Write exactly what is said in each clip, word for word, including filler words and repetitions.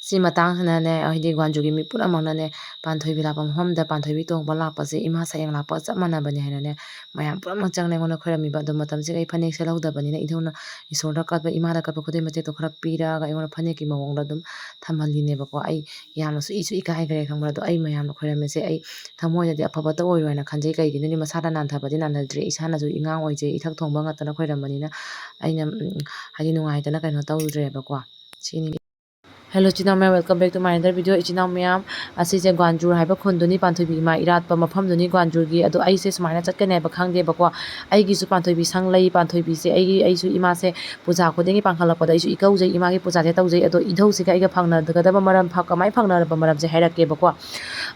ꯁꯤ ꯃꯇꯥꯡꯁꯤꯅꯅꯦ, ꯍꯥꯏꯗꯤ ꯒ꯭ꯋꯥꯟꯖꯨꯒꯤ ꯃꯤ ꯄꯨꯝꯅꯃꯛꯅꯅꯦ, ꯄꯥꯟꯊꯣꯏꯕꯤ ꯂꯥꯛꯄ ꯃꯐꯝꯗ ꯄꯥꯟꯊꯣꯏꯕꯤ ꯇꯣꯡꯕ ꯂꯥꯛꯄꯁꯦ ꯏꯃꯥ ꯁꯛꯌꯦꯡ ꯂꯥꯛꯄꯒ ꯆꯞ ꯃꯥꯟꯅꯕꯅꯦ ꯍꯥꯏꯅꯅꯦ, ꯃꯌꯥꯝ ꯄꯨꯝꯅꯃꯛ ꯆꯪꯅ ꯑꯩꯉꯣꯟꯗ ꯈꯣꯏꯔꯝꯃꯤꯕ꯫ ꯑꯗꯣ ꯃꯇꯝꯁꯤꯒ ꯑꯩ ꯐꯅꯦꯛ ꯁꯦꯠꯍꯧꯗꯕꯅꯤꯅ, ꯏꯙꯧꯅ ꯏꯁꯣꯔꯗ ꯀꯠꯄ, ꯏꯃꯥꯗ ꯀꯠꯄ ꯈꯨꯗꯩ ꯃꯇꯦꯛꯇꯣ ꯈꯔ ꯄꯤꯔꯛꯑꯒ ꯑꯩꯉꯣꯟꯗ ꯐꯅꯦꯛꯀꯤ ꯃꯑꯣꯡꯗ ꯑꯗꯨꯝ ꯊꯝꯍꯜꯂꯤꯅꯦꯕꯀꯣ꯫ ꯑꯩ ꯌꯥꯝꯅꯁꯨ ꯏꯁꯨ ꯏꯀꯥꯏꯈ꯭ꯔꯦ, ꯈꯪꯕ꯭ꯔꯥ? ꯑꯗꯣ ꯑꯩ ꯃꯌꯥꯝꯅ ꯈꯣꯏꯔꯝꯃꯤꯁꯦ ꯑꯩ ꯊꯃꯣꯏꯗꯗꯤ ꯑꯐꯕꯇ ꯑꯣꯏꯔꯣꯏꯅ ꯈꯟꯖꯩ꯫ ꯀꯩꯒꯤꯅꯣꯗꯤ ꯃꯁꯥꯗ ꯅꯥꯟꯊꯕꯗꯤ ꯅꯥꯟꯊꯗ꯭ꯔꯦ, ꯏꯁꯥꯅꯁꯨ ꯏꯉꯥꯡ ꯑꯣꯏꯖꯩ, ꯏꯊꯛ ꯊꯣꯡꯕ ꯉꯥꯛꯇꯅ ꯈꯣꯏꯔꯝꯕꯅꯤꯅ ꯑꯩꯅ, ꯎꯝ, ꯍꯥꯏꯗꯤ ꯅꯨꯡꯉꯥꯏꯇꯅ ꯀꯩꯅꯣ ꯇꯧꯗ꯭ꯔꯦꯕꯀꯣ꯫ ꯁꯤꯅꯤ꯫ Hello, ꯏꯆꯤꯟ ꯏꯅꯥꯎ ꯃꯌꯥꯝ, welcome back to my another video. ꯏꯆꯤꯟ ꯏꯅꯥꯎ ꯃꯌꯥꯝ, ꯑꯁꯤꯁꯦ ꯒ꯭ꯋꯥꯟꯖꯨꯔ ꯍꯥꯏꯕ ꯈꯨꯟꯗꯨꯅꯤ, ꯄꯥꯟꯊꯣꯏꯕꯤ ꯏꯃꯥ ꯏꯔꯥꯠꯄ ꯃꯐꯝꯗꯨꯅꯤ ꯒ꯭ꯋꯥꯟꯖꯨꯔꯒꯤ꯫ ꯑꯗꯣ ꯑꯩꯁꯦ ꯁꯨꯃꯥꯏꯅ ꯆꯠꯀꯅꯤ ꯍꯥꯏꯕ ꯈꯪꯗꯦꯕꯀꯣ꯫ ꯑꯩꯒꯤꯁꯨ ꯄꯥꯟꯊꯣꯏꯕꯤ ꯁꯪ ꯂꯩ, ꯄꯥꯟꯊꯣꯏꯕꯤꯁꯦ ꯑꯩꯒꯤ, ꯑꯩꯁꯨ ꯏꯃꯥꯁꯦ ꯄꯨꯖꯥ ꯈꯨꯗꯤꯡꯒꯤ ꯄꯥꯡꯈꯠꯂꯛꯄꯗ ꯑꯩꯁꯨ ꯏꯀꯧꯖꯩ, ꯏꯃꯥꯒꯤ ꯄꯨꯖꯥꯁꯦ ꯇꯧꯖꯩ꯫ ꯑꯗꯣ ꯏꯙꯧꯁꯤꯒ ꯑꯩꯒ ꯐꯪꯅꯒꯗꯕ ꯃꯔꯝ, ꯐ-, ꯀꯃꯥꯏꯅ ꯐꯪꯅꯔꯕ ꯃꯔꯝꯁꯦ ꯍꯥꯏꯔꯛꯀꯦꯕꯀꯣ꯫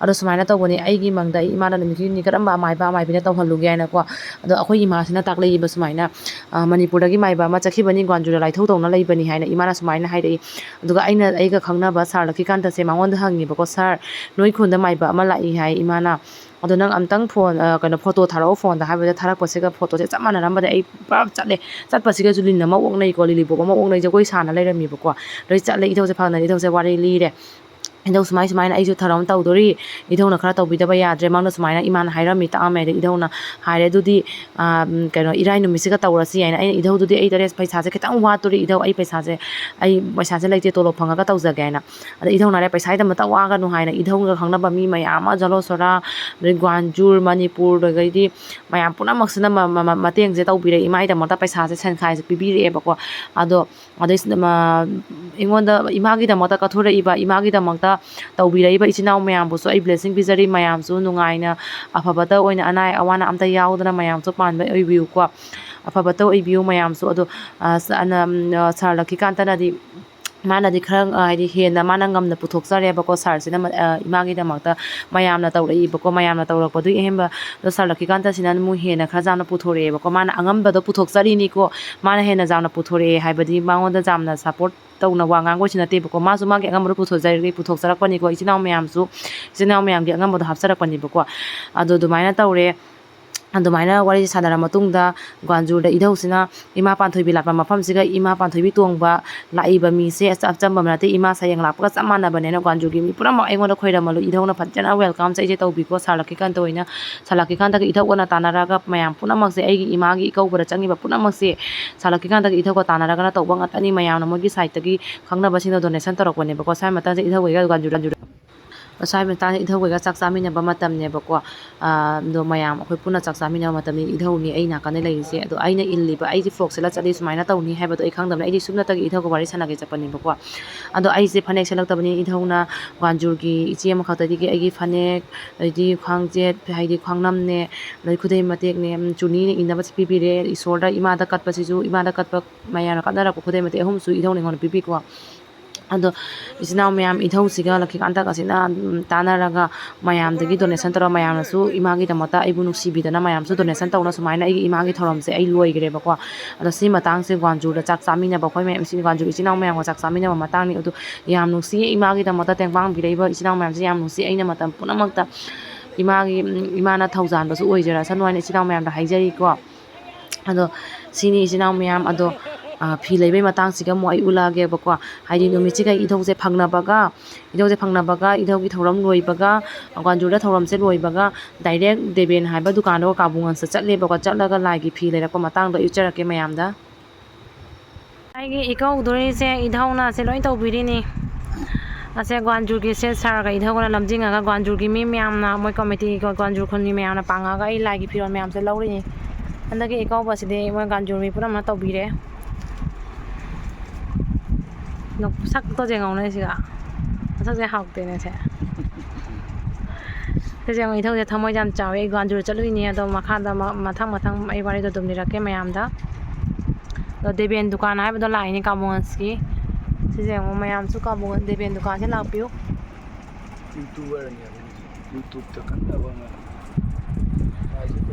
ꯑꯗꯣ ꯁꯨꯃꯥꯏꯅ ꯇꯧꯕꯅꯦ, ꯑꯩꯒꯤ ꯃꯪꯗ ꯑꯩ ꯏꯃꯥꯅ ꯅꯨꯃꯤꯠ ꯅꯤꯅꯤ ꯀꯔꯝꯕ ꯑꯃꯥꯏꯕ, ꯑꯃꯥꯏꯕꯤꯅ ꯇꯧꯍꯜꯂꯨꯒꯦ ꯍꯥꯏꯅꯀꯣ꯫ ꯑꯗꯣ ꯑꯩꯈꯣꯏ ꯏꯃꯥꯁꯤꯅ ꯇꯥꯛꯂꯛꯏꯕ ꯁꯨꯃꯥꯏꯅ, ꯑ, ꯃꯅꯤꯄꯨꯔꯗꯒꯤ ꯃꯥꯏꯕ ꯑꯃ ꯆꯠꯈꯤꯕꯅꯤ, ꯒ꯭ꯋꯥꯟꯖꯨꯔꯗ ꯂꯥꯏꯊꯧ ꯇꯧꯅ ꯂꯩꯕꯅꯤ ꯍꯥꯏꯅ ꯏꯃꯥꯅ ꯁꯨꯃꯥꯏꯅ ꯍꯥꯏꯔꯛꯏ꯫ ꯑꯗꯨꯒ ꯑꯩꯅ, ꯑꯩꯒ ꯈꯪꯅꯕ ꯁꯥꯔ ꯂꯛꯈꯤꯀꯥꯟꯇꯁꯦ ꯃꯉꯣꯟꯗ ꯍꯪꯉꯦꯕꯀꯣ, "ꯁꯥꯔ, ꯅꯣꯏ ꯈꯨꯟꯗ ꯃꯥꯏꯕ ꯑꯃ ꯂꯥꯛꯏ ꯍꯥꯏ ꯏꯃꯥꯅ, ꯑꯗꯣ ꯅꯪ ꯑꯝꯇꯪ ꯐꯣꯟ, ꯑ, ꯀꯩꯅꯣ, ꯐꯣꯇꯣ ꯊꯥꯔꯛꯑꯣ ꯐꯣꯟꯗ" ꯍꯥꯏꯕꯗ ꯊꯥꯔꯛꯄꯁꯤꯒ ꯐꯣꯇꯣꯁꯦ ꯆꯞ ꯃꯥꯟꯅꯔꯝꯕꯗ ꯑꯩ ꯄꯨꯔꯥ ꯆꯠꯂꯦ꯫ ꯆꯠꯄꯁꯤꯒꯁꯨ ꯂꯤꯟ ꯑꯃ ꯑꯣꯛꯅꯩꯀꯣ, ꯂꯤꯂꯤꯄꯣꯛ ꯑꯃ ꯑꯣꯛꯅꯩ, ꯖꯒꯣꯏ ꯁꯥꯅ ꯂꯩꯔꯝꯃꯦꯕꯀꯣ꯫ ꯂꯣꯏ ꯆꯠꯂꯦ, ꯏꯙꯧꯁꯦ ꯐꯪꯅꯗꯦ, ꯏꯙꯧꯁꯦ ꯋꯥꯔꯤ ꯂꯤꯔꯦ꯫ "ꯏꯙꯧ ꯁꯨꯃꯥꯏ ꯁꯨꯃꯥꯏꯅ ꯑꯩꯁꯨ ꯊꯧꯔꯝ ꯇꯧꯗꯣꯔꯤ, ꯏꯙꯧꯅ ꯈꯔ ꯇꯧꯕꯤꯗꯕ ꯌꯥꯗ꯭ꯔꯦ, ꯃꯪꯗ ꯁꯨꯃꯥꯏꯅ ꯏꯃꯥꯅ ꯍꯥꯏꯔꯝꯃꯤ, ꯇꯥꯛꯑꯝꯃꯦ", ꯑꯗ ꯏꯙꯧꯅ ꯍꯥꯏꯔꯦ, "ꯑꯗꯨꯗꯤ, ꯑ, ꯎꯝ, ꯀꯩꯅꯣ, ꯏꯔꯥꯏ ꯅꯨꯃꯤꯠꯁꯤꯒ ꯇꯧꯔꯁꯤ" ꯍꯥꯏꯅ꯫ ꯑꯩꯅ ꯏꯙꯧꯗꯨꯗꯤ, "ꯑꯩ ꯇꯔꯦꯠ ꯄꯩꯁꯥꯁꯦ ꯈꯤꯇꯪ ꯋꯥꯠꯇꯣꯔꯤ ꯏꯙꯧ, ꯑꯩ ꯄꯩꯁꯥꯁꯦ, ꯑꯩ ꯄꯩꯁꯥꯁꯦ ꯂꯩꯇꯦ, ꯇꯣꯂꯣꯞ ꯐꯪꯉꯒ ꯇꯧꯖꯒꯦ" ꯍꯥꯏꯅ꯫ ꯑꯗ ꯏꯙꯧꯅ ꯍꯥꯏꯔꯦ, "ꯄꯩꯁꯥꯒꯤꯗꯃꯛꯇ ꯋꯥꯒꯅꯨ" ꯍꯥꯏꯅ꯫ ꯏꯙꯧꯒ ꯈꯪꯅꯕ ꯃꯤ ꯃꯌꯥꯝ ꯑꯃ, ꯖꯂꯣ ꯁꯣꯔꯥ, ꯑꯗꯩ ꯒ꯭ꯋꯥꯟꯖꯨꯔ, ꯃꯅꯤꯄꯨꯔ, ꯑꯗꯒꯤꯗꯤ ꯃꯌꯥꯝ ꯄꯨꯝꯅꯃꯛꯁꯤꯅ ꯃ-, ꯃ-, ꯃ-, ꯃꯇꯦꯡꯁꯦ ꯇꯧꯕꯤꯔꯦ ꯏꯃꯥꯒꯤꯗꯃꯛꯇ, ꯄꯩꯁꯥꯁꯦ, ꯁꯦꯟꯈꯥꯏꯁꯦ ꯄꯤꯕꯤꯔꯛꯑꯦꯕꯀꯣ꯫ ꯑꯗꯣ ꯑꯗꯩ ꯁꯤꯗ ꯃ-, ꯑꯩꯉꯣꯟꯗ ꯏꯃꯥꯒꯤꯗꯃꯛꯇ ꯀꯠꯊꯣꯔꯛꯏꯕ, ꯏꯃꯥꯒꯤꯗꯃꯛꯇ ꯇꯧꯕꯤꯔꯛꯏꯕ ꯏꯆꯤꯟ ꯏꯅꯥꯎ ꯃꯌꯥꯝꯕꯨꯁꯨ ꯑꯩ blessing ꯄꯤꯖꯔꯤ꯫ ꯃꯌꯥꯝꯁꯨ ꯅꯨꯡꯉꯥꯏꯅ, ꯑꯐꯕꯇ ꯑꯣꯏꯅ, ꯑꯅꯥ ꯑꯋꯥꯅ ꯑꯝꯇ ꯌꯥꯎꯗꯅ ꯃꯌꯥꯝꯁꯨ ꯄꯥꯟꯕ ꯑꯣꯏꯕꯤꯌꯨꯀꯣ꯫ ꯑꯐꯕꯇ ꯑꯣꯏꯕꯤꯌꯨ ꯃꯌꯥꯝꯁꯨ꯫ ꯑꯗꯣ, ꯑ, ꯁ-, ꯑꯅ, ꯎꯝ, ꯑ, ꯁꯥꯔ ꯂꯛꯈꯤꯀꯥꯟꯇꯅꯗꯤ, ꯃꯥꯅꯗꯤ ꯈꯔ, ꯑ, ꯍꯥꯏꯗꯤ ꯍꯦꯟꯅ ꯃꯥꯅ ꯉꯝꯅ ꯄꯨꯊꯣꯛꯆꯔꯦꯕꯀꯣ꯫ ꯁꯥꯔꯁꯤꯅ ꯃ-, ꯑ, ꯏꯃꯥꯒꯤꯗꯃꯛꯇ ꯃꯌꯥꯝꯅ ꯇꯧꯔꯛꯏꯕꯀꯣ꯫ ꯃꯌꯥꯝꯅ ꯇꯧꯔꯛꯄꯗꯨꯒꯤ ꯑꯍꯦꯟꯕꯗꯣ ꯁꯥꯔ ꯂꯛꯈꯤꯀꯥꯟꯇꯁꯤꯅ ꯑꯃꯨꯛ ꯍꯦꯟꯅ ꯈꯔ ꯌꯥꯝꯅ ꯄꯨꯊꯣꯔꯛꯑꯦꯕꯀꯣ꯫ ꯃꯥꯅ ꯑꯉꯝꯕꯗꯣ ꯄꯨꯊꯣꯛꯆꯔꯤꯅꯤꯀꯣ꯫ ꯃꯥꯅ ꯍꯦꯟꯅ ꯌꯥꯝꯅ ꯄꯨꯊꯣꯔꯛꯑꯦ ꯍꯥꯏꯕꯗꯤ ꯃꯉꯣꯟꯗ ꯌꯥꯝꯅ support ꯇꯧꯅ ꯋꯥ ꯉꯥꯡꯕꯁꯨ ꯅꯠꯇꯦꯕꯀꯣ꯫ ꯃꯥꯁꯨ ꯃꯥꯒꯤ ꯑꯉꯝꯕꯗꯣ ꯄꯨꯊꯣꯛꯆꯔꯒ ꯄꯨꯊꯣꯛꯆꯔꯛꯄꯅꯤꯀꯣ꯫ ꯏꯆꯤꯟ ꯏꯅꯥꯎ ꯃꯌꯥꯝꯁꯨ ꯏꯆꯤꯟ ꯏꯅꯥꯎ ꯃꯌꯥꯝꯒꯤ ꯑꯉꯝꯕꯗꯣ ꯍꯥꯞꯆꯔꯛꯄꯅꯦꯕꯀꯣ꯫ ꯑꯗꯣ ꯑꯗꯨꯃꯥꯏꯅ ꯇꯧꯔꯦ꯫ ꯑꯗꯨꯃꯥꯏꯅ ꯋꯥꯔꯤꯁꯦ ꯁꯥꯟꯅꯔ ꯃꯇꯨꯡꯗ, ꯒ꯭ꯋꯥꯟꯖꯨꯗ ꯏꯙꯧꯁꯤꯅ ꯏꯃꯥ ꯄꯥꯟꯊꯣꯏꯕꯤ ꯂꯥꯠꯄ ꯃꯐꯝꯁꯤꯒ ꯏꯃꯥ ꯄꯥꯟꯊꯣꯏꯕꯤ ꯇꯣꯡꯕ ꯂꯥꯛꯏꯕ ꯃꯤꯁꯦ ꯑꯆ-, ꯑꯆꯝꯕ ꯅꯠꯇꯦ, ꯏꯃꯥ ꯁꯌꯦꯡ ꯂꯥꯛꯄꯒ ꯆꯞ ꯃꯥꯟꯅꯕꯅꯦꯅ ꯒ꯭ꯋꯥꯟꯖꯨꯒꯤ ꯃꯤ ꯄꯨꯝꯅꯃꯛ ꯑꯩꯉꯣꯟꯗ ꯈꯣꯏꯔꯝꯃꯜꯂꯨ, ꯏꯙꯧꯅ ꯐꯖꯅ welcome ꯁꯦ ꯑꯩꯁꯦ ꯇꯧꯕꯤꯀꯣ, ꯁꯥꯔ ꯂꯛꯈꯤꯀꯥꯟꯇ ꯑꯣꯏꯅ, ꯁꯥꯔ ꯂꯛꯈꯤꯀꯥꯟꯇꯒ ꯏꯙꯧꯒꯅ ꯇꯥꯟꯅꯔꯒ ꯃꯌꯥꯝ ꯄꯨꯝꯅꯃꯛꯁꯦ, ꯑꯩꯒꯤ ꯏꯃꯥꯒꯤ ꯏꯀꯧꯕꯗ ꯆꯪꯉꯤꯕ ꯄꯨꯝꯅꯃꯛꯁꯦ ꯁꯥꯔ ꯂꯛꯈꯤꯀꯥꯟꯇꯒ ꯏꯙꯧꯒ ꯇꯥꯟꯅꯔꯒꯅ ꯇꯧꯕ ꯉꯥꯛꯇꯅꯤ, ꯃꯌꯥꯝꯅ ꯃꯣꯏꯒꯤ side ꯇꯒꯤ ꯈꯪꯅꯕꯁꯤꯡꯅ donation ꯇꯧꯔꯛꯄꯅꯦꯕꯀꯣ꯫ ꯁ꯭ꯋꯥꯏ ꯃꯇꯥꯡꯁꯦ ꯏꯙꯧꯒ ꯒ꯭ꯋꯥꯟꯖꯨ ꯁ꯭ꯋꯥꯏ ꯃꯇꯥꯡꯗ ꯏꯙꯧꯈꯣꯏꯒ ꯆꯥꯛ ꯆꯥꯃꯤꯟꯅꯕ ꯃꯇꯝꯅꯦꯕꯀꯣ꯫ ꯑꯥ, ꯑꯗꯣ ꯃꯌꯥꯝ ꯑꯩꯈꯣꯏ ꯄꯨꯟꯅ ꯆꯥꯛ ꯆꯥꯃꯤꯟꯅꯕ ꯃꯇꯝꯅꯤ꯫ ꯏꯙꯧꯅꯤ ꯑꯩ ꯅꯥꯀꯟꯗ ꯂꯩꯔꯤꯁꯦ꯫ ꯑꯗꯣ ꯑꯩꯅ ꯏꯜꯂꯤꯕ, ꯑꯩꯁꯦ frock ꯁꯦꯠꯂ ꯆꯠꯂꯤ ꯁꯨꯃꯥꯏꯅ ꯇꯧꯅꯤ ꯍꯥꯏꯕꯗꯣ ꯑꯩ ꯈꯪꯗꯕꯅꯤꯅ, ꯑꯩꯗꯤ ꯁꯨꯞꯅꯇꯒꯤ ꯏꯙꯧꯒ ꯋꯥꯔꯤ ꯁꯥꯟꯅꯒꯦ ꯆꯠꯄꯅꯦꯕꯀꯣ꯫ ꯑꯗꯣ ꯑꯩꯁꯦ ꯐꯅꯦꯛ ꯁꯦꯠꯂꯛꯇꯕꯅꯤ꯫ ꯏꯙꯧꯅ ꯒ꯭ꯋꯥꯟꯖꯨꯔꯒꯤ ꯏꯆꯦ ꯑꯃꯈꯛꯇꯗꯒꯤ ꯑꯩꯒꯤ ꯐꯅꯦꯛ, ꯑꯗꯩꯗꯤ ꯈ꯭ꯋꯥꯡꯖꯦꯠ, ꯍꯥꯏꯗꯤ ꯈ꯭ꯋꯥꯡꯅꯝꯅꯦ, ꯑꯗꯩ ꯈꯨꯗꯩ ꯃꯇꯦꯛꯅꯦ, ꯎꯝ, ꯆꯨꯅꯤꯅ ꯏꯅꯕꯁꯦ ꯄꯤꯕꯤꯔꯦ꯫ ꯏꯁꯣꯔꯗ, ꯏꯃꯥꯗ ꯀꯠꯄꯁꯤꯁꯨ, ꯏꯃꯥꯗ ꯀꯠꯄ ꯃꯌꯥꯝꯅ ꯀꯠꯅꯔꯛꯄ ꯈꯨꯗꯩ ꯃꯇꯦꯛ ꯑꯍꯨꯝꯁꯨ ꯏꯙꯧꯅ ꯑꯩꯉꯣꯟꯗ ꯄꯤꯕꯤꯀꯣ꯫ ꯑꯗꯣ ꯏꯆꯤꯟ ꯏꯅꯥꯎ ꯃꯌꯥꯝ, ꯏꯙꯧꯁꯤꯒ ꯂꯛꯈꯤꯀꯥꯟꯇꯒꯁꯤꯅ, ꯎꯝ, ꯇꯥꯟꯅꯔꯒ ꯃꯌꯥꯝꯗꯒꯤ donation ꯇꯧꯔꯒ ꯃꯌꯥꯝꯅꯁꯨ ꯏꯃꯥꯒꯤꯗꯃꯛꯇ ꯑꯩꯕꯨ ꯅꯨꯡꯁꯤꯕꯤꯗꯅ ꯃꯌꯥꯝꯁꯨ donation ꯇꯧꯅ ꯁꯨꯃꯥꯏꯅ ꯑꯩꯒꯤ ꯏꯃꯥꯒꯤ ꯊꯧꯔꯝꯁꯦ ꯑꯩ ꯂꯣꯏꯈ꯭ꯔꯦꯕꯀꯣ꯫ ꯑꯗꯣ ꯁꯤ ꯃꯇꯥꯡꯁꯦ ꯒ꯭ꯋꯥꯟꯖꯨꯗ ꯆꯥꯛ ꯆꯥꯃꯤꯟꯅꯕ ꯑꯩꯈꯣꯏ ꯃꯌꯥꯝ ꯏꯆꯤꯟ, ꯒ꯭ꯋꯥꯟꯖꯨ ꯏꯆꯤꯟ ꯏꯅꯥꯎ ꯃꯌꯥꯝꯒ ꯆꯥꯛ ꯆꯥꯃꯤꯟꯅꯕ ꯃꯇꯥꯡꯅꯤ꯫ ꯑꯗꯨ ꯌꯥꯝ ꯅꯨꯡꯁꯤꯌꯦ ꯏꯃꯥꯒꯤꯗꯃꯛꯇ ꯇꯦꯡꯕꯥꯡꯕꯤꯔꯛꯏꯕ ꯏꯆꯤꯟ ꯏꯅꯥꯎ ꯃꯌꯥꯝꯁꯦ ꯌꯥꯝ ꯅꯨꯡꯁꯤ꯫ ꯑꯩꯅ ꯃꯇꯝ ꯄꯨꯝꯅꯃꯛꯇ ꯏꯃꯥꯒꯤ, ꯎꯝ, ꯏꯃꯥꯅ ꯊꯧꯖꯥꯟꯕꯁꯨ ꯑꯣꯏꯖꯔꯁꯅꯨ ꯍꯥꯏꯅ ꯏꯆꯤꯟ ꯏꯅꯥꯎ ꯃꯌꯥꯝꯗ ꯍꯥꯏꯖꯔꯤꯀꯣ꯫ ꯑꯗꯣ ꯁꯤꯅꯤ ꯏꯆꯤꯟ ꯏꯅꯥꯎ ꯃꯌꯥꯝ꯫ ꯑꯗꯣ, ꯑ, ꯐꯤ ꯂꯩꯕꯩ ꯃꯇꯥꯡꯁꯤꯒ ꯑꯃꯨꯛ ꯑꯩ ꯎꯠꯂꯛꯑꯒꯦꯕꯀꯣ꯫ ꯍꯥꯏꯗꯤ ꯅꯨꯃꯤꯠꯁꯤꯒ ꯏꯙꯧꯁꯦ ꯐꯪꯅꯕꯒ, ꯏꯙꯧꯁꯦ ꯐꯪꯅꯕꯒ, ꯏꯙꯧꯒꯤ ꯊꯧꯔꯝ ꯂꯣꯏꯕꯒ, ꯒ꯭ꯋꯥꯟꯖꯨꯗ ꯊꯧꯔꯝꯁꯦ ꯂꯣꯏꯕꯒ direct ꯗꯦꯕꯦꯟ ꯍꯥꯏꯕ ꯗꯨꯀꯥꯟꯗꯣ ꯀꯥꯕꯨꯡꯋꯥꯟꯁꯤꯗ ꯆꯠꯂꯦꯕꯀꯣ꯫ ꯆꯠꯂꯒ ꯂꯥꯏꯒꯤ ꯐꯤ ꯂꯩꯔꯛꯄ ꯃꯇꯥꯡꯗꯣ ꯑꯩ ꯎꯠꯆꯔꯛꯀꯦ ꯃꯌꯥꯝꯗ꯫ ꯑꯩꯒꯤ ꯏꯀꯧꯗꯣꯔꯤꯁꯦ ꯏꯙꯧꯅ ꯑꯁꯦ ꯂꯣꯏ ꯇꯧꯕꯤꯔꯤꯅꯤ꯫ ꯑꯁꯦ ꯒ꯭ꯋꯥꯟꯖꯨꯒꯤ ꯁꯦ ꯁꯥꯔꯒ ꯏꯙꯧꯒꯅ ꯂꯝꯖꯤꯡꯉꯒ ꯒ꯭ꯋꯥꯟꯖꯨꯒꯤ ꯃꯤ ꯃꯌꯥꯝꯅ, ꯃꯣꯏ committee ꯒ꯭ꯋꯥꯟꯖꯨ ꯈꯨꯟꯒꯤ ꯃꯌꯥꯝꯅ ꯄꯥꯡꯉꯒ ꯑꯩ ꯂꯥꯏꯒꯤ ꯐꯤꯔꯣꯜ ꯃꯌꯥꯝꯁꯦ ꯂꯧꯔꯤꯅꯤ꯫ ꯍꯟꯗꯛꯀꯤ ꯏꯀꯧꯕꯁꯤꯗꯤ ꯃꯣꯏ ꯒ꯭ꯋꯥꯟꯖꯨ ꯃꯤ ꯄꯨꯝꯅꯃꯛꯅ ꯇꯧꯕꯤꯔꯦ꯫ ꯅꯣꯛ-, ꯁꯛꯇꯣ ꯌꯦꯡꯉꯧꯅꯦ ꯁꯤꯒ꯫ ꯃꯁꯛꯁꯦ ꯍꯥꯎꯇꯦꯅꯦ ꯁꯦ꯫ ꯁꯤꯁꯦ ꯌꯦꯡꯉꯣ, ꯏꯙꯧꯁꯦ ꯊꯃꯣꯏ ꯌꯥꯝ ꯆꯥꯎꯋꯦ꯫ ꯑꯩ ꯒ꯭ꯋꯥꯟꯖꯨ ꯆꯠꯂꯨꯏꯅꯦ, ꯑꯗꯣ ꯃꯈꯥꯗ ꯃ-, ꯃꯊꯪ ꯃꯊꯪ ꯑꯩ ꯋꯥꯔꯤꯗꯣ ꯑꯗꯨꯝ ꯂꯤꯔꯛꯀꯦ ꯃꯌꯥꯝꯗ꯫ ꯑꯗꯣ ꯗꯦꯕꯦꯟ ꯗꯨꯀꯥꯟ ꯍꯥꯏꯕꯗꯣ ꯂꯥꯛꯏꯅꯦ ꯀꯥꯕꯨꯡꯋꯥꯟꯁꯀꯤ꯫ ꯁꯤꯁꯦ ꯌꯦꯡꯉꯣ, ꯃꯌꯥꯝꯁꯨ ꯀꯥꯕꯨꯡꯋꯥꯟ ꯗꯦꯕꯦꯟ ꯗꯨꯀꯥꯟꯁꯦ ꯂꯥꯛꯄꯤꯌꯨ꯫ YouTuberꯅꯦꯕ, YouTubeꯇ ꯀꯟꯅꯕ ꯑꯃ꯫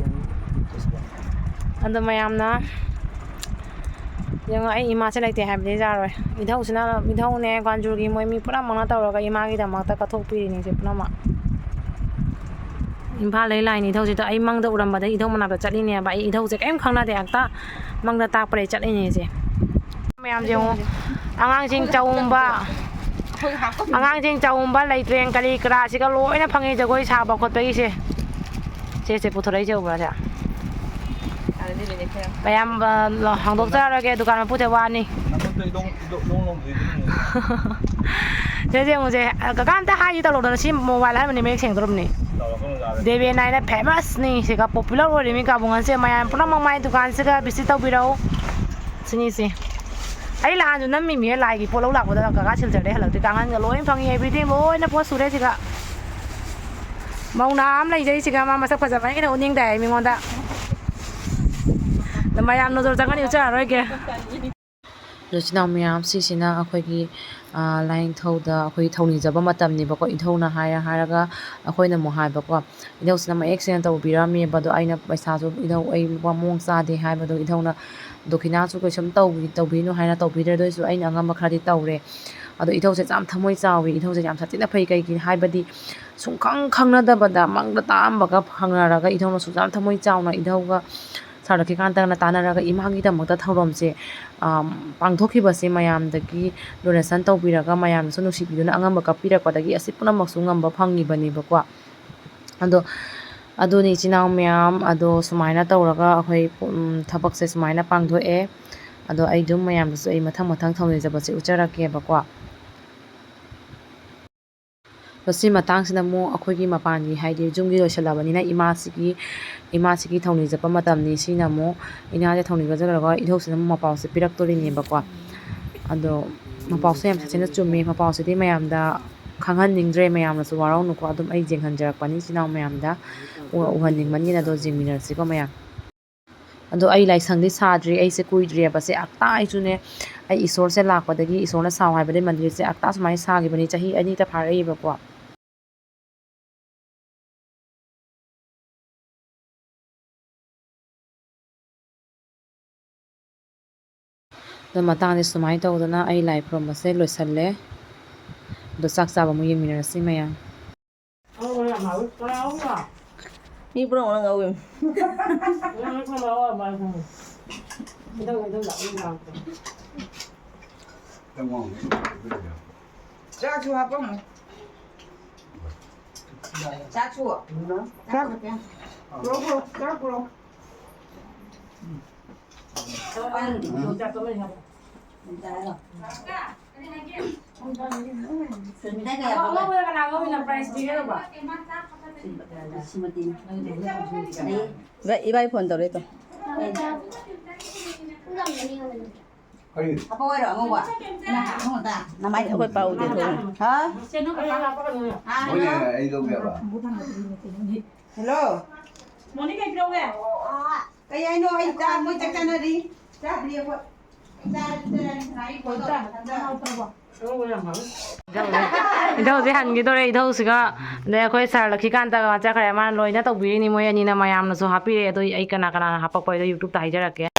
ꯑꯗꯣ ꯃꯌꯥꯝꯅ ꯌꯦꯡꯉꯣ, ꯑꯩ ꯏꯃꯥꯁꯦ ꯂꯩꯇꯦ ꯍꯥꯏꯕꯗꯤ ꯌꯥꯔꯣꯏ꯫ ꯏꯙꯧꯁꯤꯅ, ꯏꯙꯧꯅꯦ, ꯒ꯭ꯋꯥꯟꯖꯨꯒꯤ ꯃꯣꯏ ꯃꯤ ꯄꯨꯝꯅꯃꯛꯅ ꯇꯧꯔꯒ ꯏꯃꯥꯒꯤꯗꯃꯛꯇ ꯀꯠꯊꯣꯛꯄꯤꯔꯤꯅꯤꯁꯦ ꯄꯨꯝꯅꯃꯛ꯫ ꯏꯝꯐꯥꯜꯗꯩ ꯂꯥꯛꯏꯅꯤ ꯏꯙꯧꯁꯤꯗ꯫ ꯑꯩ ꯃꯪꯗ ꯎꯔꯝꯕꯗꯩ ꯏꯙꯧ ꯃꯅꯥꯛꯇ ꯆꯠꯂꯤꯅꯦꯕ꯫ ꯑꯩ ꯏꯙꯧꯁꯦ ꯀꯔꯤꯝ ꯈꯪꯅꯗꯦ, ꯍꯦꯛꯇ ꯃꯪꯗ ꯇꯥꯛꯄꯗꯩ ꯆꯠꯂꯤꯅꯦ ꯑꯩꯁꯦ꯫ ꯃꯌꯥꯝꯁꯦ ꯌꯦꯡꯉꯨ, ꯑꯉꯥꯡꯁꯤꯡ ꯆꯥꯎꯝꯕ, ꯑꯉꯥꯡꯁꯤꯡ ꯆꯥꯎꯝꯕ, ꯂꯩꯇ꯭ꯔꯦꯡ ꯀꯔꯤ ꯀꯔꯥꯁꯤꯒ ꯂꯣꯏꯅ ꯐꯪꯉꯤ, ꯖꯒꯣꯏ ꯁꯥꯕ ꯈꯣꯠꯄꯒꯤꯁꯦ꯫ ꯁꯦ, ꯁꯦ, ꯄꯨꯊꯣꯔꯛꯏꯁꯦ ꯎꯕ꯭ꯔꯥ ꯁꯦ? ꯃꯌꯥꯝ, ꯑ, ꯍꯥꯡꯗꯣꯛꯆꯔꯔꯣꯏꯒꯦ, ꯗꯨꯀꯥꯟ ꯃꯄꯨꯗ ꯋꯥꯅꯤ꯫ ꯅꯈꯨꯠꯇꯣ ꯏꯗꯣꯡ, ꯏꯗꯣꯡ, ꯏꯗꯣꯡ ꯂꯣꯡꯗ꯭ꯔꯤꯗꯨꯅꯤ꯫ ꯁꯦ, ꯁꯦ, ꯌꯦꯡꯉꯨꯁꯦ꯫ ꯀꯀꯥ, ꯑꯝꯇ ꯍꯥꯏꯒꯦ ꯇꯧꯔꯛꯑꯣꯗꯅ, ꯁꯤ ꯃꯣꯕꯥꯏꯜ ꯍꯥꯏꯕꯅꯤ, ꯃꯌꯦꯛ ꯁꯦꯡꯗꯣꯔꯕꯅꯤ꯫ ꯇꯧꯔꯛꯀꯅꯨ, ꯌꯥꯔꯦ꯫ ꯗꯦꯕꯦꯟ ꯍꯥꯏꯅ famous ꯅꯤ ꯁꯤꯒ, popular ꯑꯣꯏꯔꯤꯃꯤ ꯀꯥꯕꯨꯡ ꯉꯥꯟꯁꯦ꯫ ꯃꯌꯥꯝ ꯄꯨꯝꯅꯃꯛ ꯃꯥꯏ ꯗꯨꯀꯥꯟꯁꯤꯒ visit ꯇꯧꯕꯤꯔꯛꯎ꯫ ꯁꯤꯅꯤꯁꯦ꯫ ꯑꯩ ꯅꯍꯥꯟꯁꯨ ꯅꯝꯃꯤꯃꯤ, ꯂꯥꯏꯒꯤ ꯄꯣꯠ ꯂꯧ ꯂꯥꯛꯄꯗ ꯀꯀꯥ ꯁꯤꯜꯆꯔꯗꯩ ꯍꯜꯂꯛꯇ꯭ꯔꯤ꯫ ꯀꯥꯡꯈꯟꯒ ꯂꯣꯏ ꯐꯪꯉꯤ, everything ꯂꯣꯏꯅ ꯄꯣꯠ ꯁꯨꯔꯦ ꯁꯤꯒ꯫ ꯃꯧ ꯅꯍꯥ ꯑꯃ ꯂꯩꯖꯩ ꯁꯤꯒ, ꯃꯥ ꯃꯁꯛ ꯐꯖꯕꯅꯤꯅ ꯎꯠꯅꯤꯡꯗꯦ ꯑꯩ ꯃꯤꯉꯣꯟꯗ꯫ ꯑꯗꯣ ꯃꯌꯥꯝ ꯅꯣꯖꯔ ꯆꯪꯉꯅꯤ, ꯎꯠꯆꯔꯔꯣꯏꯒꯦ꯫ ꯑꯗꯣ ꯏꯆꯤꯟ ꯏꯅꯥꯎ ꯃꯌꯥꯝ, ꯁꯤꯁꯤꯅ ꯑꯩꯈꯣꯏꯒꯤ, ꯑꯥ, ꯂꯥꯏꯅꯤꯡꯊꯧꯗ ꯑꯩꯈꯣꯏ ꯊꯧꯅꯤꯖꯕ ꯃꯇꯝꯅꯤꯕꯀꯣ꯫ ꯏꯙꯧꯅ ꯍꯥꯏꯔ ꯍꯥꯏꯔꯒ ꯑꯩꯈꯣꯏꯅ ꯑꯃꯨꯛ ꯍꯥꯏꯕꯀꯣ꯫ ꯏꯙꯧꯁꯤꯅ ꯃꯌꯦꯛ ꯁꯦꯡꯅ ꯇꯧꯕꯤꯔꯝꯃꯦꯕ꯫ ꯑꯗꯣ ꯑꯩꯅ ꯄꯩꯁꯥꯁꯨ, "ꯏꯙꯧ, ꯑꯩ ꯂꯨꯄꯥ ꯃꯑꯣꯡ ꯆꯥꯗꯦ" ꯍꯥꯏꯕꯗꯣ, ꯏꯙꯧꯅ ꯗꯣꯈꯤꯅꯥꯁꯨ ꯀꯩꯁꯨꯝ ꯇꯧꯕꯤ-, ꯇꯧꯕꯤꯅꯨ ꯍꯥꯏꯅ ꯇꯧꯕꯤꯗ꯭ꯔꯦ꯫ ꯑꯗꯨ ꯑꯣꯏꯁꯨ ꯑꯩꯅ ꯑꯉꯝꯕ ꯈꯔꯗꯤ ꯇꯧꯔꯦ꯫ ꯑꯗꯣ ꯏꯙꯧꯁꯦ ꯌꯥꯝ ꯊꯃꯣꯏ ꯆꯥꯎꯋꯤ, ꯏꯙꯧꯁꯦ ꯌꯥꯝ ꯁꯥꯊꯤꯅ ꯐꯩ꯫ ꯀꯩꯒꯤꯅꯣ ꯍꯥꯏꯕꯗꯤ ꯁꯨꯡꯈꯪ ꯈꯪꯅꯗꯕꯗ ꯃꯪꯗ ꯇꯥꯛꯑꯝꯕꯒ ꯐꯪꯅꯔꯒ, ꯏꯙꯧꯅꯁꯨ ꯌꯥꯝ ꯊꯃꯣꯏ ꯆꯥꯎꯅ ꯏꯙꯧꯒ ꯁꯥꯔ ꯂꯛꯈꯤꯀꯥꯟꯇꯒꯅ ꯇꯥꯟꯅꯔꯒ ꯏꯃꯥꯒꯤꯗꯃꯛꯇ ꯊꯧꯔꯝꯁꯦ, ꯑꯥ, ꯄꯥꯡꯊꯣꯛꯈꯤꯕꯁꯦ ꯃꯌꯥꯝꯗꯒꯤ donation ꯇꯧꯕꯤꯔꯒ ꯃꯌꯥꯝꯅꯁꯨ ꯅꯨꯡꯁꯤꯕꯤꯗꯨꯅ ꯑꯉꯝꯕ ꯀꯠꯄꯤꯔꯛꯄꯗꯒꯤ ꯑꯁꯤ ꯄꯨꯝꯅꯃꯛꯁꯨ ꯉꯝꯕ ꯐꯪꯉꯤꯕꯅꯦꯕꯀꯣ꯫ ꯑꯗꯣ, ꯑꯗꯨꯅꯤ ꯏꯆꯤꯟ ꯏꯅꯥꯎ ꯃꯌꯥꯝ, ꯑꯗꯣ ꯁꯨꯃꯥꯏꯅ ꯇꯧꯔꯒ ꯑꯩꯈꯣꯏ, ꯎꯝ, ꯊꯕꯛꯁꯦ ꯁꯨꯃꯥꯏꯅ ꯄꯥꯡꯊꯣꯛꯑꯦ꯫ ꯑꯗꯣ ꯑꯩ ꯑꯗꯨꯝ ꯃꯌꯥꯝꯗꯁꯨ ꯑꯩ ꯃꯊꯪ ꯃꯊꯪ ꯊꯧꯅꯤꯖꯕꯁꯦ ꯎꯠꯆꯔꯛꯀꯦꯕꯀꯣ꯫ ꯑꯗꯣ ꯁꯤ ꯃꯇꯥꯡꯁꯤꯅ ꯑꯃꯨꯛ ꯑꯩꯈꯣꯏꯒꯤ ꯃꯄꯥꯟꯒꯤ, ꯍꯥꯏꯗꯤ ꯌꯨꯝꯒꯤ ꯂꯣꯏꯁꯤꯜꯂꯕꯅꯤꯅ ꯏꯃꯥꯁꯤꯒꯤ, ꯏꯃꯥꯁꯤꯒꯤ ꯊꯧꯅꯤꯖꯕ ꯃꯇꯝꯅꯤ꯫ ꯁꯤꯅ ꯑꯃꯨꯛ ꯏꯃꯥꯁꯦ ꯊꯧꯅꯤꯖꯕ ꯂꯣꯏꯔꯒ ꯏꯙꯧꯁꯤꯅ ꯑꯃꯨꯛ ꯃꯄꯥꯎꯁꯦ ꯄꯤꯔꯛꯇꯣꯔꯤꯅꯦꯕꯀꯣ꯫ ꯑꯗꯣ ꯃꯄꯥꯎꯁꯦ ꯌꯥꯝ ꯁꯥꯊꯤꯅ ꯆꯨꯝꯃꯦ꯫ ꯃꯄꯥꯎꯁꯤꯗꯤ ꯃꯌꯥꯝꯗ ꯈꯪꯍꯟꯅꯤꯡꯗ꯭ꯔꯦ, ꯃꯌꯥꯝꯅꯁꯨ ꯋꯥꯔꯧꯅꯨꯀꯣ꯫ ꯑꯗꯨꯝ ꯑꯩ ꯌꯦꯡꯍꯟꯖꯔꯛꯄꯅꯤ ꯏꯆꯤꯟ ꯏꯅꯥꯎ ꯃꯌꯥꯝꯗ ꯎ-, ꯎꯍꯟꯅꯤꯡꯕꯅꯤꯅ꯫ ꯑꯗꯣ ꯌꯦꯡꯃꯤꯟꯅꯔꯁꯤꯀꯣ ꯃꯌꯥꯝ꯫ ꯑꯗꯣ ꯑꯩ ꯂꯥꯏꯁꯪꯗꯤ ꯁꯥꯗ꯭ꯔꯤ, ꯑꯩꯁꯦ ꯀꯨꯏꯗ꯭ꯔꯤꯑꯕꯁꯦ꯫ ꯑꯛꯇ ꯑꯩꯁꯨꯅꯦ, ꯑꯩ ꯏꯁꯣꯔꯁꯦ ꯂꯥꯛꯄꯗꯒꯤ, ꯏꯁꯣꯔꯅ ꯁꯥꯎ ꯍꯥꯏꯕꯗꯒꯤ ꯃꯟꯗꯤꯔꯁꯦ ꯑꯛꯇ ꯁꯨꯃꯥꯏꯅ ꯁꯥꯈꯤꯕꯅꯤ, ꯆꯍꯤ ꯑꯅꯤꯇ ꯐꯥꯔꯛꯏꯕꯀꯣ꯫ ꯑꯗꯣ ꯃꯇꯥꯡꯁꯦ ꯁꯨꯃꯥꯏꯅ ꯇꯧꯗꯅ ꯑꯩ ꯂꯥꯏ ꯈꯨꯔꯨꯝꯕꯁꯦ ꯂꯣꯏꯁꯜꯂꯦ꯫ ꯑꯗꯣ ꯆꯥꯛ ꯆꯥꯕ ꯑꯃꯨꯛ ꯌꯦꯡꯃꯤꯟꯅꯔꯁꯤ ꯃꯌꯥꯝ꯫ ꯃꯤ ꯄꯨꯝꯅꯃꯛꯅ ꯉꯥꯎꯏ꯫ ꯆꯥꯛꯁꯨ ꯍꯥꯞꯄꯝꯃꯣ꯫ ꯆꯥꯛꯁꯨ꯫ ꯆꯥꯛ꯫ ꯄꯨꯔꯛꯑꯣ, ꯄꯨꯔꯛꯑꯣ, ꯆꯥꯛ ꯄꯨꯔꯛꯑꯣ꯫ ꯆꯥꯛ ꯆꯥꯔꯣ꯫ ꯁꯨꯃꯤꯇꯥ ꯀꯌꯥ ꯄꯤꯕ? ꯑꯉꯧꯕꯗ ꯀꯅꯥ ꯉꯧꯔꯤꯅꯣ? ꯄ꯭ꯔꯥꯏꯁ ꯄꯤꯒꯗꯧꯕ? ꯏꯕꯥ-, ꯏꯕꯥꯏ ꯐꯣꯟ ꯇꯧꯔꯦ ꯇꯣ꯫ ꯀꯔꯤ? ꯑꯄꯧ ꯑꯣꯏꯔꯣ, ꯑꯉꯧꯕ? ꯅꯃꯥꯏ ꯑꯩꯈꯣꯏ ꯄꯥꯎꯗꯦ ꯊꯣꯛꯏ꯫ ꯍꯥ? ꯁꯦ, ꯅꯪ ꯀꯀꯥ ꯂꯥꯛꯄ ꯀꯩꯅꯣ? ꯍꯥ, ꯃꯣꯏꯅ ꯍꯜꯂꯣ? ꯑꯩ ꯂꯧꯒꯦꯕ꯫ ꯍꯜꯂꯣ? ꯃꯣꯅꯤ ꯀꯩ ꯄꯤꯔꯛꯎꯒꯦ? ꯀꯩ ꯍꯥꯏꯅꯣ? ꯑꯩ ꯆꯥ-, ꯃꯣꯏ ꯆꯥꯛ ꯆꯥꯅꯔꯤ꯫ ꯆꯥꯗ꯭ꯔꯤ ꯑꯩꯈꯣꯏ꯫ ꯑꯩ ꯆꯥꯔꯗꯤ ꯆꯥꯔꯅꯤ, ꯁꯅꯥꯒꯤ ꯐꯣꯟ ꯇꯧꯔꯛꯄ ꯃꯊꯟꯇ꯫ ꯏꯙꯧꯁꯦ ꯍꯟꯈꯤꯗꯣꯔꯦ꯫ ꯏꯙꯧꯁꯤꯒ ꯑꯗꯩ ꯑꯩꯈꯣꯏ ꯁꯥꯔ ꯂꯛꯈꯤꯀꯥꯟꯇꯒ ꯆꯠꯈ꯭ꯔꯦ꯫ ꯃꯥꯅ ꯂꯣꯏꯅ ꯇꯧꯕꯤꯔꯤꯅꯤ ꯃꯣꯏ ꯑꯅꯤꯅ꯫ ꯃꯌꯥꯝꯅꯁꯨ ꯍꯥꯞꯄꯤꯔꯦ꯫ ꯑꯗꯣ ꯑꯩ ꯀꯅꯥ ꯀꯅꯥꯅ ꯍꯥꯞꯄꯛꯄ ꯍꯥꯏꯗꯣ YouTube-ꯇ ꯍꯥꯏꯖꯔꯛꯀꯦ꯫